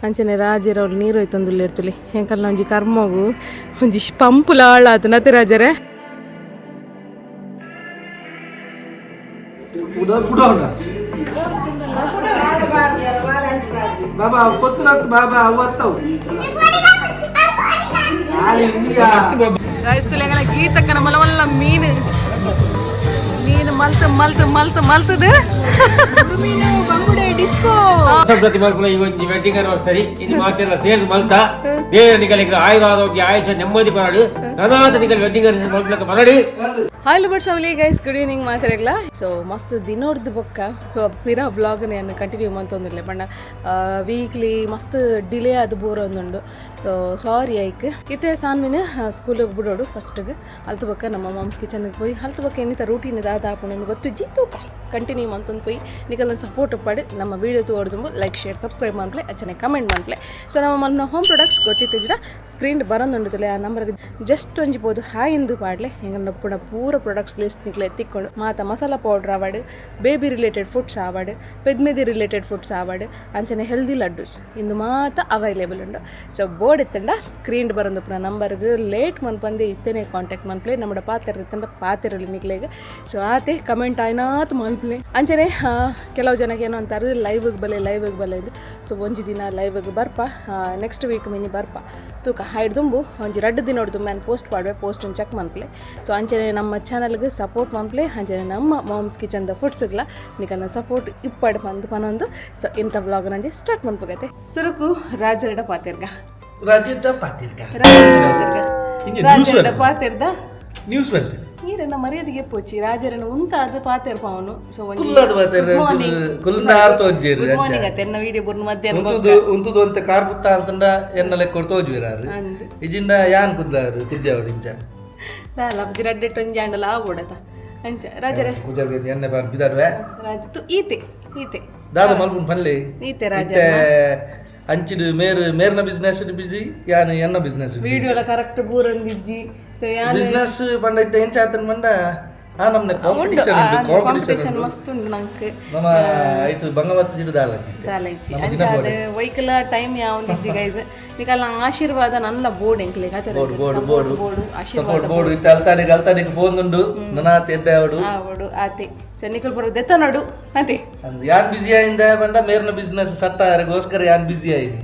ಅಂಚನೆ ರಾಜರ ಅವ್ರು ನೀರು ಹೋಯ್ತೊಂದುಲ್ಲೇರ್ತುಲಿ ಎಂಕಲ್ನ ಒಂಜಿ ಕರ್ಮಗು ಒಂಜಿ ಪಂಪುಲ ಆಳಾತು ನತೆ ರಾಜರೇ. ಬಾಬಾ ಕೊತ್ತಲತ್ತು ಬಾಬಾ ಅವತ್ತವು. ಗೈಸ್, ತುಲೆಂಗಲ ಗೀತಕ್ಕನ ಮಲ್ಲ ಮಲ್ಲ ಮೀನು ಮೀನು ಮಲ್ತು ಮಲ್ತು ಮಲ್ತು ಮಲ್ತದು. ಪ್ರತಿ ಮಲ್ಪುನ ಈ ಒಂಜಿ ವೆಡ್ಡಿಂಗ್ ಆನಿವರ್ಸರಿ ಇದು ಮಾತೆಲ್ಲ ಸೇರ್ದು ಮಲ್ತ ದೇವರ ನಿಗಲಿಗೆ ಆಯುಧ ಆರೋಗ್ಯ ಆಯುಷ ನೆಮ್ಮದಿ ಕೊರಡು ನನಾತ ನಿಗಲ್ ವೆಡ್ಡಿಂಗ್ ಆನಿವರ್ಸರಿ ಮಲ್ಪಲಕ ಬರಡು. Hi lovers family, guys, good evening ಮಾತಾಡಗ್ಲ. ಸೊ ಮಸ್ತ್ ದಿನೋರ್ದು ಬೊಕ್ಕ ಪಿರ ಬ್ಲಾಗ್ನ ಕಂಟಿನ್ಯೂ ಮಂತೊಂದಿಲ್ಲ ಬಣ್ಣ ವೀಕ್ಲಿ ಮಸ್ತ್ ಡಿಲೇ ಅದು ಬೋರ್ ಒಂದುಂಡು. ಸೊ ಸಾರಿ ಐಕ್. ಇತ್ತೆ ಸಾನ್ವಿನ ಸ್ಕೂಲಿಗೆ ಬಿಡೋಡು ಫಸ್ಟಿಗೆ. ಅಲ್ತು ಬೊಕ್ಕ ನಮ್ಮ ಮಾಮ್ಸ್ ಕಿಚನ್ಗೆ ಪೋಯಿ ಅಲ್ತು ಬೊಕ್ಕ ಏನಿತ ರೂಟೀನ್ ದಾದ ಆಪುಂಡು ಗೊತ್ತು ಜಿತ್ತು. ಕಂಟಿನ್ಯೂ ಮಂತೊಂದು ಪೋಯಿ ನಿಕಲ್ನ ಸಪೋರ್ಟ್ ಪಡು. ನಮ್ಮ ವೀಡಿಯೋ ತೋಡ್ದು ಲೈಕ್, ಶೇರ್, ಸಬ್ಸ್ಕ್ರೈಬ್ ಮನ್ಪ್ಲೆ, ಅಚ್ಚನೆ ಕಮೆಂಟ್ ಮನ್ಪ್ಲೆ. ಸೊ ನಮ್ಮ ಮನ್ನ ಹೋಮ್ ಪ್ರಾಡಕ್ಟ್ಸ್ ಗೊತ್ತಿತ್ತಿಜ್ಡ ಸ್ಕ್ರೀನ್ ಬರೋದುಂಡು. ಆ ನಂಬರ್ಗೆ ಜಸ್ಟ್ ಒಂಜಿ ಪೋದು ಹಾಯ್ ಎಂದು ಪಾಡ್ಲೆ. ಎಂಗಲ್ನ ಪುಣ ಪೂರ ಪ್ರಾಡಕ್ಟ್ಸ್ ಲಿಸ್ಟ್ ನಿಕ್ಲೆ ತಿಕ್ಕೊಂಡು. ಮಾತ ಮಸಾಲ ಪೌಡ್ರ್ ಆವಡ್, ಬೇಬಿ ರಿಲೇಟೆಡ್ ಫುಡ್ಸ್ ಆವಡ್, ಪೆದ್ಮೆದಿ ರಿಲೇಟೆಡ್ ಫುಡ್ಸ್ ಆವಡ್, ಅಂಚನೆ ಹೆಲ್ದಿ ಲಡ್ಡೂಸ್ ಇಂದು ಮಾತ ಅವೈಲೇಬಲ್ ಉಂಡು. ಸೊ ಬೋರ್ಡ್ ಇತ್ತಂಡ ಸ್ಕ್ರೀನ್ ಬರೋದು ಪುನ ನಂಬರ್ಗೆ ಲೇಟ್ ಮನ್ಪಂದೆ ಇತ್ತೇನೆ ಕಾಂಟ್ಯಾಕ್ಟ್ ಮನ್ಪ್ಲೆ. ನಮ್ಮಡ ಪಾತ್ರ ಇತ್ತಂಡ ಪಾತಿರಲಿ ನಿಕ್ಲೆಗ್. ಸೊ ಆತೆ ಕಮೆಂಟ್ ಆಯ್ನಾತ್ ಮನ್ಪ್ಲೆ. ಅಂಚನೆ ಕೆಲವು ಜನಕ್ಕೆ ಏನೋ ಅಂತಾರೆ, ಲೈವ್ಗೆ ಬಲೆ, ಲೈವ್ಗೆ ಬಲೆ ಇದು. ಸೊ ಒಂಜಿ ದಿನ ಲೈವ್ಗೆ ಬರ್ಪ, ನೆಕ್ಸ್ಟ್ ವೀಕ್ ಮಿನಿ ಬರ್ಪ ತೂಕ. ಹೈಡ್ ದುಂಬು ಒಂಜಿ ರಡ್ಡು ದಿನ ದುಂಬು ನಾನು ಪೋಸ್ಟ್ ಪಾಡುವೆ, ಪೋಸ್ಟ್ ಚೆಕ್ ಮನ್ಪ್ಲೆ. ಸೊ ಅಂಚನೆ ನಮ್ಮ ಚಾನಲ್ಗೆ ಸಪೋರ್ಟ್ ಮನ್ಪ್ಲೆ. ಅಂಚನೆ ನಮ್ಮ ಮಾಮ್ಸ್ ಕಿಚನ್ದ ಫುಡ್ಸ್ಗ್ಲ ನಿಕನ ಸಪೋರ್ಟ್ ಇಪ್ಪಡು ಪಂದು ಪನೊಂದು. ಸೊ ಇಂಥ ಬ್ಲಾಗ್ ನಂಜೆ ಸ್ಟಾರ್ಟ್ ಮನ್ಪುಗತೆ. ಸುರುಕು ರಾಜರಡ ಪಾತಿರ್ಗ. ರಾಜೇಂದ್ರ ಪಾತಿರ್ಗ. ರಾಜರಡ ಇಂಜೆ ನ್ಯೂಸ್. ರಾಜರಡ ಪಾತಿರ್ದ. ನ್ಯೂಸ್ ಬಂತು. ನೀರನ್ನ ಮರ್ಯಾದೆಗೆ ಪೋಚಿ ರಾಜರನ್ನ ಉಂತಾದ ಪಾತೆರ್ ಪಾವನು. ಸೊ ಕುಲ್ಲದ ಪಾತೆರ್, ಕುಲ್ಲದ ಆರ್ ತೋಜ್ಜೆರ್. ಗುಡ್ ಮಾರ್ನಿಂಗ್ ಅತ್ತೆ. ಎನ್ನ ವಿಡಿಯೋ ಬುರ್ನು ಮಧ್ಯಾಹ್ನ. ಉಂತುದು ಉಂತುದು ಅಂತ ಕಾರ್ ಬುತ್ತ ಅಂತಂಡ ಎನ್ನ ಲೆಕ್ಕ ಕೊಡ್ತು ತೋಜ್ವಿರಾರು. ಅಂದ್. ಇಜಿಂಡ ಯಾನ್ ಕುದ್ಲಾರು ಕುದ್ಯಾವಡು ಇಂಚ. ದಾಲ ಅಬ್ಜಿ ರಡ್ಡೆಟ್ ಒಂಜಿ ಆಂಡಲ ಆಬೋಡತ ಅಂಚ ರಾಜರೇ. ಕುಜಲ್ ಎಣ್ಣೆ ಬಾರ್ ಬಿದಾಡುವೆ. ರಾಜ ತು ಈತೆ ಈತೆ. ದಾದ ಮಲ್ಪುನ್ ಪನ್ಲೆ. ಈತೆ ರಾಜ. ಇತ್ತೆ ಅಂಚಿಡು ಮೇರ್ ಮೇರ್ನ ಬಿಸ್ನೆಸ್ ಬಿಜಿ, ಯಾನ್ ಎನ್ನ ಬಿಸ್ನೆಸ್. ವಿಡಿಯೋ ಎಲ್ಲ ಕರೆಕ್ಟ್ ಬೂರಂದಿಜ್ಜಿ. ಸೊ ಯಾನ್ ಬಿಸ್ನೆಸ್ ಪಂಡ ಇತ್ತೆ ಎಂಚ ಆತನ್ ಪಂಡ ಆ ನಮ್ನೆ ಕಾಂಪಿಟಿಷನ್ ಉಂಡು, ಕಾಂಪಿಟಿಷನ್. ಕಾಂಪಿಟೇಷನ್ ಮಸ್ತ್ ಉಂಡು ನಂಕ್. ನಮ್ಮ ಐತು ಬಂಗವತ್ ಜಿಡು ದಾಲ. ದಾಲ ಇಜ್ಜಿ. ಅಂಚ ಅದು ವೈಕಲ ಟೈಮ್ ಯಾವೊಂದಿಜ್ಜಿ ಗೈಸ್. ನಿಕಲ್ನ ಆಶೀರ್ವಾದ ನನ್ನ ಬೋರ್ಡ್ ಎಂಕ್ಲೆಗ್ ಆತೆ. Board board board. Board ಆಶೀರ್ವಾದ. Support board. ಇತ್ತೆ ಅಲ್ತಾಡಿಗೆ ಅಲ್ತಾಡಿಗೆ ಪೋಂದುಂಡು ನನಾತ್ ಎಡ್ಡೆ ಅವಡು. ಆವಡು ಆತೆ. ಸೊ ನಿಕಲ್ ಬರೋ ದೆತ್ತ ನೋಡು ಅದೇ. ಅಂದ್ ಯಾನ್ ಬಿಜಿ ಆಯಿಂದ ಪಂಡ ಮೇರ್ನ ಬಿಸ್ನೆಸ್ ಸಟ್ಟ ಗೋಸ್ಕರ ಯಾನ್ ಬಿಜಿ ಆಯಿನಿ.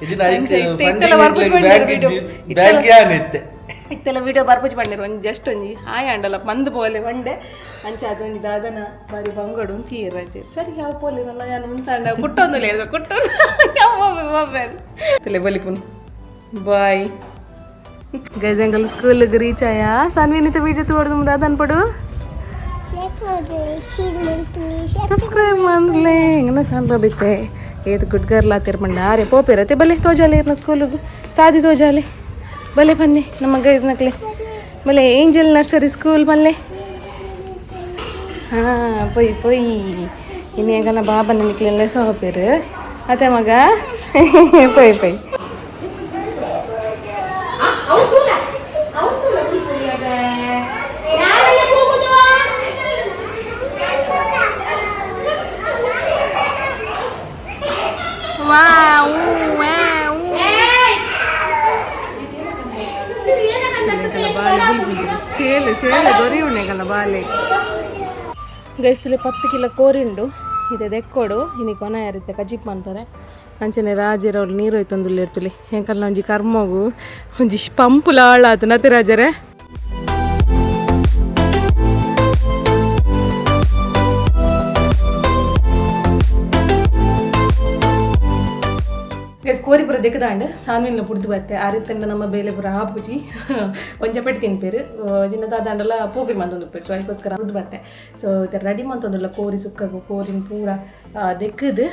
ಇಜಿನ ಐಕ್ ಅಂಚ ಇತ್ತೆ ಇತ್ತೆಲ್ಲ ಬರ್ಪುಜಿ ಬ್ಯಾಂಕ್ ಪಂಡೆರ್ video. Bank ಯಾನ್ ಇತ್ತೆ. ಇತ್ತೆಲ್ಲ ವಿಡಿಯೋ ಬರ್ಪುಜಿ ಪಂಡಿರು. ಒಂಜಿ ಜಸ್ಟ್ ಒಂಜಿ ಹಾಯ್ ಆಂಡಲ ಮಂದ್ ಪೋಲೆ ಬಂಡೆ. ಅಂಚ ಅದೊಂಜಿ ದಾದನ ಬಾರಿ ಬಂಗಡು ತೀರ ಸರಿ ಯಾವ ಪೋಲೆ ನನ್ನ ಯಾನ್ ಉಂತಾಂಡ ಕುಟ್ಟೊಂದು ಹೇಳಿದ್ರು ಕುಟ್ಟೊಂದು ತಲೆ ಬಲಿಪುನ್. ಬಾಯ್ ಗೈಸ್, ಎಂಗಲ್ ಸ್ಕೂಲ್ಗೆ ರೀಚ್ ಆಯಾ. ಸನ್ವಿನಿತ ವಿಡಿಯೋ ತೋಡ್ದು ದಾದನ್ ಪಡು. ಸಬ್ಸ್ಕ್ರೈಬ್ ಮಾಡ್ಲೆ. ಎಂಗನ ಸಣ್ಣ ಬಿತ್ತೆ ಏತ್ ಗುಡ್ ಗರ್ಲ್ ಆತಿರ್ ಪಂಡ. ಆರೆ ಪೋಪೇರತೆ ಬಲೆ ತೋಜಾಲೆ ಇರ್ನ ಸ್ಕೂಲಿಗೆ ಸಾದಿ ತೋಜಾಲೆ ಬಲೆ ಬನ್ನಿ. ನಮ್ಮ ಗೈಸ್ ನಕ್ಲೆ ಬಲೆ ಏಂಜಲ್ ನರ್ಸರಿ ಸ್ಕೂಲ್ ಬಲ್ಲೆ. ಹಾಂ, ಪೊಯ್ ಪೊಯ್. ಇನ್ನು ಎಂಗಲ್ಲ ಬಾಬನ ನಿಕ್ಲೆಲ್ಲ ಸೋಪೇರು ಅತ್ತೆ ಮಗ. ಪೊಯ್ ಪೊಯ್. ವಾವ್ ವಾವ್. ಸೇಲೆ ಸೇಲೆ ದೊರಿ ಉಣ್ಣೆಗಲ್ಲ ಬಾಲೆ. ಗೈಸಲೆ 10 ಕಿಲೋ ಕೋರಿಂಡು ಇದೆ ದೆಕ್ಕೋಡು. ಇನಿ ಕೊನ ಯಾರಿತ್ತೆ ಕಜಿಪ್ ಮನ್ಪರೆ. ಅಂಚನೆ ರಾಜರ ಅವ್ರು ನೀರು ಹೋಯ್ತೊಂದುಲ್ಲೇರ್ತುಲಿ. ಎಂಕಲ್ನ ಒಂಜಿ ಕರ್ಮಗು ಒಂಜಿ ಪಂಪುಲ ಆಳಾತು ನತೆ ರಾಜರೇ. ಗೈಸ್, ಕೋರಿ ಪೂರ ದೆಕ್ಕದಾಂಡ್ ಸಾನ್ವಿನ್ಲ ಪುಡ್ದು ಬತ್ತೆ. ಆ ರೀತಿಂಡ ನಮ್ಮ ಬೇಲೆ ಪೂರ ಆಪುಜಿ. ಒಂಜ ಪೆಟ್ಟು ತಿನ್ಪೇರು ಜಿನ್ನ ದಾದಾಂಡಲ ಪೋಗ್ರಿ ಮಂತೊಂದು ಉಪ್ಪೇರು. ಸೊ ಅದಕ್ಕೋಸ್ಕರ ಪುಡ್ದು ಬತ್ತೆ. ಸೊ ಇತ್ತೆ ರೆಡಿ ಮಂತೊಂದುಲ್ಲ ಕೋರಿ ಸುಕ್ಕಗು. ಕೋರಿನ ಪೂರ ದೆಕ್ಕದು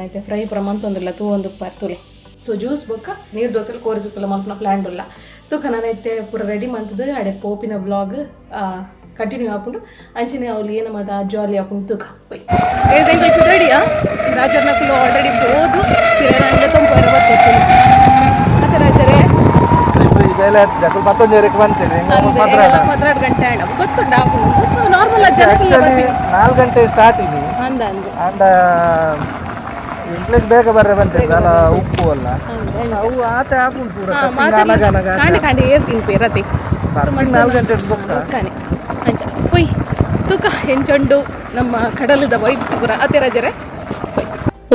ಇತ್ತೆ ಫ್ರೈ ಪೂರ ಮಂತೊಂದುಲ್ಲ ತೂವೊಂದು ಪರ್ತುಲೆ. ಸೊ ಜ್ಯೂಸ್ ಬೊಕ್ಕ ನೀರು ದೋಸೆಲ್ ಕೋರಿ ಸುಕ್ಕಲ ಮಲ್ಪುನ ಪ್ಲ್ಯಾನ್ ಉಲ್ಲ ತೂಕ. ನಾನು ಇತ್ತೆ ಪೂರ ರೆಡಿ ಮಂತದು ಅಡೆ ಪೋಪಿನ ಬ್ಲಾಗ್ ಕಂಟಿನ್ಯೂ ಆಪುಂಡು. ಅಂಚನೆ ಅವ್ಲು ಏನ ಮಾತ ಜಾಲಿ ಆಪುಂಡು ತೂಕ. ಪೋಯ್ ಗೈಸ್, ಎಂಕಲ್ ರೆಡಿಯಾ. ರಾಜರ್ನಕುಲು ಆಲ್ರೆಡಿ ಪೋದು ಪಿರಣ ತೊಂಪರ ಬರ್ತದೆ ಮತ್ತೆ ರಾಜರೇ. ಪತ್ತೊಂದು ಬಂತೇನೆ. 12 ಗಂಟೆ ಆಂಡ ಗೊತ್ತುಂಡು ಆಪುಂಡು. ನಾರ್ಮಲ್ ಜನಕುಲ್ಲ ಬರ್ಪಿನಿ. 4 ಗಂಟೆ ಸ್ಟಾರ್ಟ್ ಇದೆ. ಅಂದ ಅಂದು. ಆಂಡ ಎಂಕ್ಲೆಗ್ ಬೇಗ ಬರ್ರೆ ಬಂತೆ ಅಲ್ಲ ಉಪ್ಪು ಅಲ್ಲ ಅವು ಆತ ಆಪುಂಡು ಪೂರ ಅನಗ ಅನಗ. ಕಾಂಡೆ ಕಾಂಡೆ ಏರ್ ತಿನ್ಪಿ ರತಿ. ಬರ್ಪಿನ 4 ಗಂಟೆ ಬೊಕ್ಕ. ಕಾಣೆ ಅಂಚ ಪೊಯ್ ತೂಕ ಎಂಚೊಂಡು ನಮ್ಮ ಕಡಲದ ವೈಬ್ಸ್ ಪೂರ ಅತ್ತೆ ರಜರೆ.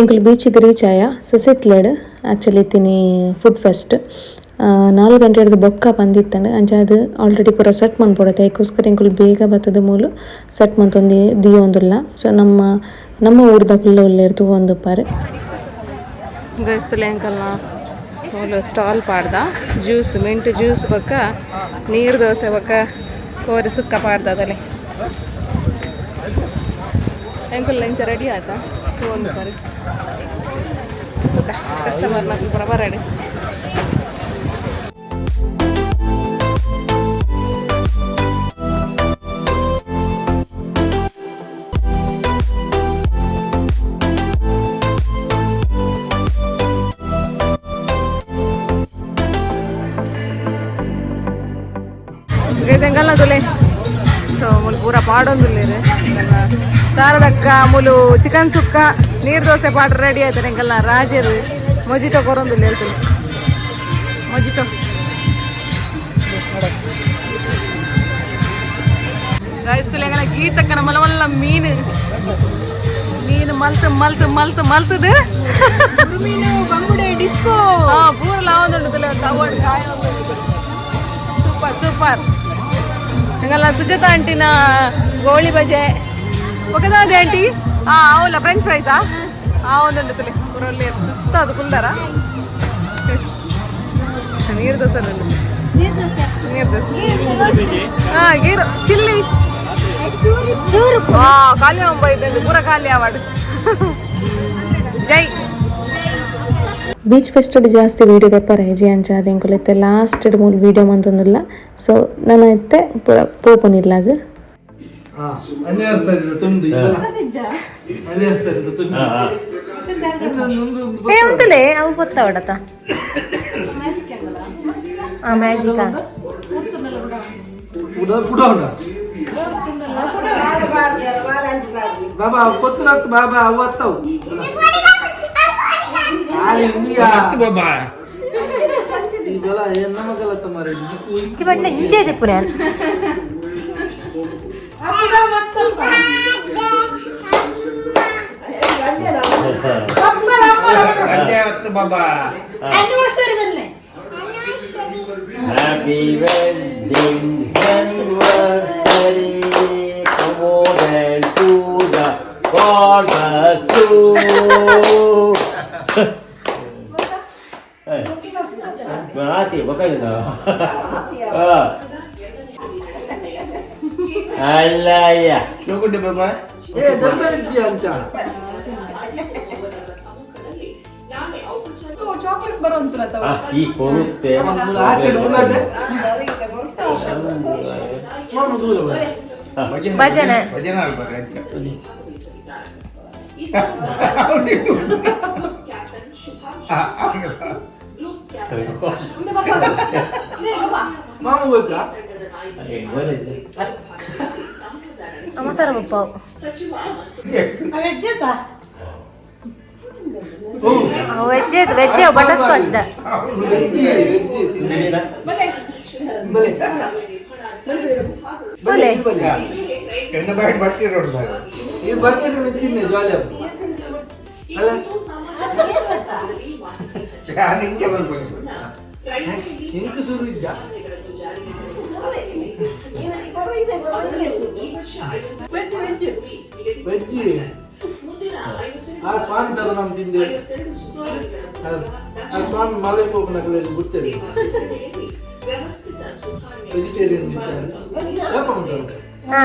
ಎಂಕುಲು ಬೀಚಿಗೆ ರೀಚ್ ಆಯ ಸಸಿತ್ಲಡ್. ಆ್ಯಕ್ಚುಲಿ ಇತ್ತಿನಿ ಫುಡ್ ಫೆಸ್ಟ್ 4 ಗಂಟೆ ಹಿಡ್ದು ಬೊಕ್ಕ ಬಂದಿತ್ತಂಡು. ಅಂಚ ಅದು ಆಲ್ರೆಡಿ ಪೂರ ಸೆಟ್ ಮನ್ಪೊಡತ್ತೆ. ಅದಕ್ಕೋಸ್ಕರ ಎಂಕುಲು ಬೇಗ ಬತ್ತದ ಮೂಲು ಸೆಟ್ ಮಂತೊಂದು ದಿಯೊಂದುಲ್ಲ. ಸೊ ನಮ್ಮ ನಮ್ಮ ಊರ್ದಕುಲ್ಲ ಉಲ್ಲೇರ್ ತೂವೊಂದುಪ್ಪಾರು. ಗೈಸ್ತಲೆ ಅಂಕಲ್ನ ಮೂಲು ಸ್ಟಾಲ್ ಪಾಡ್ದ, ಜ್ಯೂಸ್, ಮಿಂಟ್ ಜ್ಯೂಸ್ ಬೊಕ್ಕ ನೀರು ದೋಸೆ ಬೊಕ್ಕ ಕೋರಿ ಸುಕ್ಕ ಪಾಡ್ದ. ಅದಲೆ ಎಂಕುಲ್ ಇಂಚ ರೆಡಿ ಆತ ಒಂದು ಬಾರಿ ಕಸ್ಟಮರ್ ಪೂರ ಬರಡಿ. ಎಂಕಲ್ನ ತುಲೆ. ಸೊ ಮುಲು ಪೂರ ಪಾಡೊಂದುಲ್ಲೇರು. ಸಾರದಕ್ಕ ಮುಲು ಚಿಕನ್ ಸುಕ್ಕ, ನೀರು ದೋಸೆ ಪಾಡ ರೆಡಿ ಆಯ್ತಾರೆ. ಎಂಕಲ್ನ ರಾಜರು ಮೊಜಿಟೋ ಕೊರೊಂದುಲ್ಲ ಹೇಳ್ತೀನಿ, ಮೊಜಿಟೋ. ಗೈಸ್, ತುಲೆ ಗೀತಕ್ಕನ ಮಲ್ಲ ಮಲ್ಲ ಮೀನು ಮೀನು ಮಲ್ತು ಮಲ್ತು ಮಲ್ತು ಮಲ್ತದು. ಮೀನು, ಬಂಗುಡೆ, ಡಿಸ್ಕೋ. ಹಾ, ಪೂರ ಲಾವಂದುಂಡು ತುಲೆ, ತವಡ್ ಕಾಯ. Super super. ಹಂಗಲ್ಲ ಸುಜಾತ ಆಂಟಿನ ಗೋಳಿ ಬಜೆ ಒಕದಾದೆ ಆಂಟಿ. ಹಾ, ಅವಲ್ಲ ಫ್ರೆಂಚ್ ಫ್ರೈಸಾ? ಆ ಒಂದುಂಡು ತುಲೆ ಪೂರ ಸುಸ್ತ. ಅದು ಕುಲ್ದಾರ ನೀರು ದೋಸೆ, ನೀರು ದೋಸೆ. ಹಾ, ಗೀರು ಚಿಲ್ಲಿ. ಹಾ, ಖಾಲಿ ಒಂಬೈದು ಪೂರ ಖಾಲಿ ಆವಾಡು. ಜೈ. ಬೀಚ್ ಫೆಸ್ಟ್ ಜಾಸ್ತಿ ವೀಡಿಯೋ ತೆಪ್ಪರೆ ಹೆಜಿ. ಅಂಚ ಅದು ಎಂಕುಲು ಇತ್ತೆ ಲಾಸ್ಟ್ ಮೂಲು ವೀಡಿಯೋ ಮಂತೊಂದುಲ್ಲ. ಸೊ ನನ ಇತ್ತೆ ಪೂರ ಪೋಪುನಿಲ್ಲಾಗ. ಹಾ, ಅನ್ಯಾರ್ಸರಿದ ತುಂಡು ಅನ್ಯಾರ್ಸರಿದ ತುಂಡು. ಏ ಉಂಟಲೇ, ಅವು ಗೊತ್ತಾವಡತ. ಆ ಮ್ಯಾಜಿಕ್. ಪುಡ ಪುಡ ಉಂಡ ಬಾಬಾ ಕೊತ್ತರತ್ ಬಾಬಾ ಅವತ್ತವು. ಬಾಬಾ. ಈಗಲ ಏನ್ ಮಗಲ ತಮಾರೆ. ಬಣ್ಣ ಇಂಚೆ ತೆಪ್ಪು ನಾನು. ಬಾಬಾ. Happy wedding anniversary, Pramod and Pooja. God bless you. ಆತಿ ಬೊಕ್ಕ ಅಲ್ಲ ಅಯ್ಯ. ಏ ದಬ್ಬರಿಜ್ಜಿ ಅಂಚ. ಚಾಕ್ಲೇಟ್ ಬರುವಂತಲ್ಲ. ಈ ಕೊರುತ್ತೆ. ಆಸಿಡ್ ಉಳ್ಳಾದೆ ಮಾಮ ದೂರ ಬಾ. ಭಜನೆ. ಮಾಮ ಗೊತ್ತಾ? ಮಸಾಲ ಪಪ್ಪಾವು. ಓ. Veg veg butter scotch the. Veg veg ತಿಂದೆ. ಬಲೆ ಬಲೆ. ಬಲೆ. ಬಲೆ. ಇದು ಬರ್ತೀರಿ ತಿನ್ನೆ ಜಾಲಿ ಹಬ್ಬ ಅಲ್ಲ. ಇಂಕು ಶುರು ಇದ್ದ. ವೆಜ್ ಆ ಸ್ವಾಮಿ ತರ ನಾನು ತಿಂದೆ. ಆ ಸ್ವಾಮಿ ಮಲೆ ಹೋಗ್ನಗಲಲ್ಲಿ ಗೊತ್ತಿದೆ, ವೆಜಿಟೇರಿಯನ್ ಇದ್ದಾರೆ. ಯಾಕೆ ಉಂಟು? ಹಾ.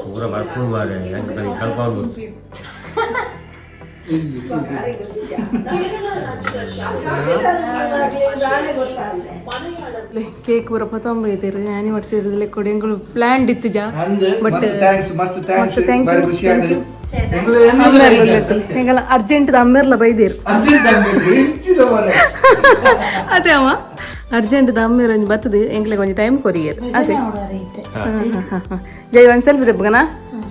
ಪೂರ ಬರ್ಕೊಂಡು ಮಾರೆ ನಂಗೆ ಬರೀ ಕಲ್ಪಾನು. ಇಲ್ಲಿ. ಕೇಕ್ ಪೂರ ಪತ್ತೊಂಬೈತಿರು ಆನಿವರ್ಸರಿ ಕೊಡಿ. ಎಂಕುಲು ಪ್ಲಾನ್ ಇತ್ತು ಜಾ. ಅಂದ್ But, ಮಸ್ತ್ thanks, ಮಸ್ತ್ thanks. ಮಸ್ತ್ thank ಬಾರಿ you, ಖುಷಿ thank ಆಂಡ್. ಎಂಕಲ್ಲ ಅರ್ಜೆಂಟ್ ಅಮ್ಮೇರ್ಲ ಬೈದಿರು. ಅರ್ಜೆಂಟ್ ಹೆಚ್ಚಿದ ಮರೆ. ಅದೇ ಅಮ್ಮ, ಅರ್ಜೆಂಟ್ ಅಮ್ಮೇರ್ ಒಂಜಿ ಬತ್ತದು ಎಂಕ್ಲೆಗ್ ಒಂಜಿ ಟೈಮ್ ಕೊರಿಯರ್ ಅದೇ. ಜೈ, ಒಂದ್ ಸ್ವಲ್ಪ ದೆಪ್ಪಗನ.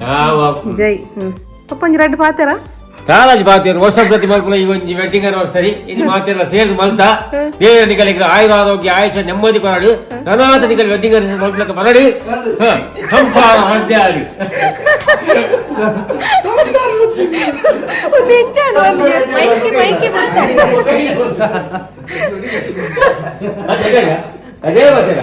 ಯಾವ? ಜೈ. ಹ್ಮ್. ಪಪ್ಪಂಜಿ ರಡ್ಡ್ ಪಾತೆರ. ಕಾಲೇಜ್ ಬಾತಿರು ವರ್ಷ ಪ್ರತಿ ಮಲ್ಪುಲ ಈ ಒಂಜಿ ವೆಡ್ಡಿಂಗ್ ಆನಿವರ್ಸರಿ ಇನಿ ಮಾತೆರ್ಲ ಸೇರ್ದ್ ಮಲ್ತ. ದೇವೆರ್ ನಿಕಲೆಗ್ ಆಯುರ ಆರೋಗ್ಯ ಆಯುಷ್ಯ ನೆಮ್ಮದಿ ಕೊರಡ್. ನನಾತ್ ನಿಕಲ್ ವೆಡ್ಡಿಂಗ್ ಆನಿವರ್ಸರಿ ಮಲ್ಪುಲಕ ಬರಡ್. ಸಂಸಾರ ಮಧ್ಯ ಆಡ್. ಒಂದು ಎಂಚಾಂಡ್ ಒಂಜಿ. ಮೈಕಿ ಮೈಕಿ ಬಿಡ್ತಾರೆ. ಅದೇ ಅದೇ.